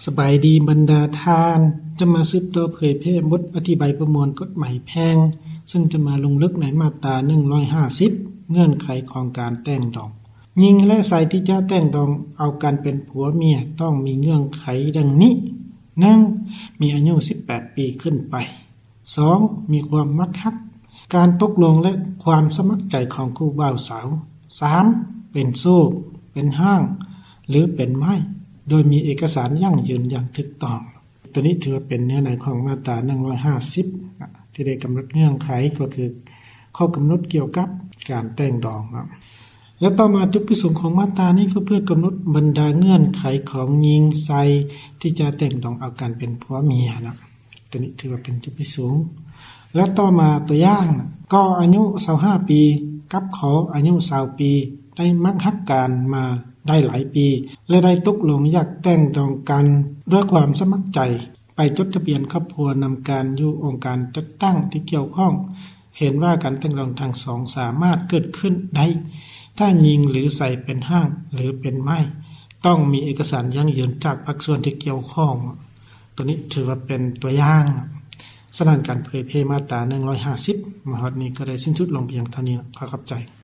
ສະບາຍດີບັນດາທ່ານ, ຈະມາສືບຕໍ່ເຜີຍແຜ່ບົດອະທິບາຍປະມວນກົດໝາຍແພ່ງ, ເຊິ່ງຈະມາລົງເລິກໃນມາດຕາໜຶ່ງຮ້ອຍຫ້າສິບ ເງື່ອນໄຂຂອງການແຕ່ງດອງ. ຍິງ ແລະ ຊາຍທີ່ຈະແຕ່ງດອງເອົາກັນເປັນຜົວເມຍ ຕ້ອງມີເງື່ອນໄຂດັ່ງນີ້: ໜຶ່ງ ມີອາຍຸສິບແປດປີຂຶ້ນໄປ. ສອງ ມີຄວາມມັກຮັກ, ການຕົກລົງ ແລະ ຄວາມສະໝັກໃຈຂອງຄູ່ບ່າວສາວ. ສາມ ເປັນໂສ້, ເປັນຫ້າງ ຫຼື ເປັນໄມ້ ໂດຍມີເອກະສານຢັ້ງຢືນຢ່າງຖືກຕ້ອງ. ຕົວນີ້ຖືວ່າເປັນເນື້ອໃນຂອງມາດຕາໜຶ່ງຮ້ອຍຫ້າສິບນະ ທີ່ໄດ້ກຳນົດເງື່ອນໄຂ ກໍຄືຂໍ້ກຳນົດກ່ຽວກັບການແຕ່ງດອງເນາະ. ແລະ ຕໍ່ມາຈຸດປະສົງຂອງມາດຕານີ້ ກໍເພື່ອກຳນົດບັນດາເງື່ອນໄຂຂອງຍິງຊາຍທີ່ຈະແຕ່ງດອງເອົາກັນເປັນຜົວເມຍເນາະ. ຕົວນີ້ຖືວ່າເປັນຈຸດປະສົງ. ແລະ ຕໍ່ມາຕົວຢ່າງ ກໍອາຍຸຊາວຫ້າປີ ກັບ ຂ ອາຍຸຊາວປີ ໄດ້ມັກຮັກກັນມາໄດ້ຫຼາຍປີ ແລະ ໄດ້ຕົກລົງຢາກແຕ່ງດອງກັນດ້ວຍຄວາມສະໝັກໃຈ ໄປຈົດທະບຽນຄອບຄົວນຳກັນຢູ່ອົງການຈັດຕັ້ງທີ່ກ່ຽວຂ້ອງ. ເຫັນວ່າການແຕ່ງດອງທັງສອງສາມາດເກີດຂຶ້ນໄດ້ ຖ້າຍິງ ຫຼື ຊາຍເປັນຫ້າງ ຫຼື ເປັນໄມ້ ຕ້ອງມີເອກະສານຢັ້ງຢືນຈາກພາກສ່ວນທີ່ກ່ຽວຂ້ອງ. ຕົວນີ້ຖືວ່າເປັນຕົວຢ່າງ. ສະນັ້ນ ການເຜີຍແຜ່ມາດຕາໜຶ່ງຮ້ອຍຫ້າສິບ ມາຮອດນີ້ກໍໄດ້ສິ້ນສຸດລົງພຽງເທົ່ານີ້. ຂໍຂອບໃຈ.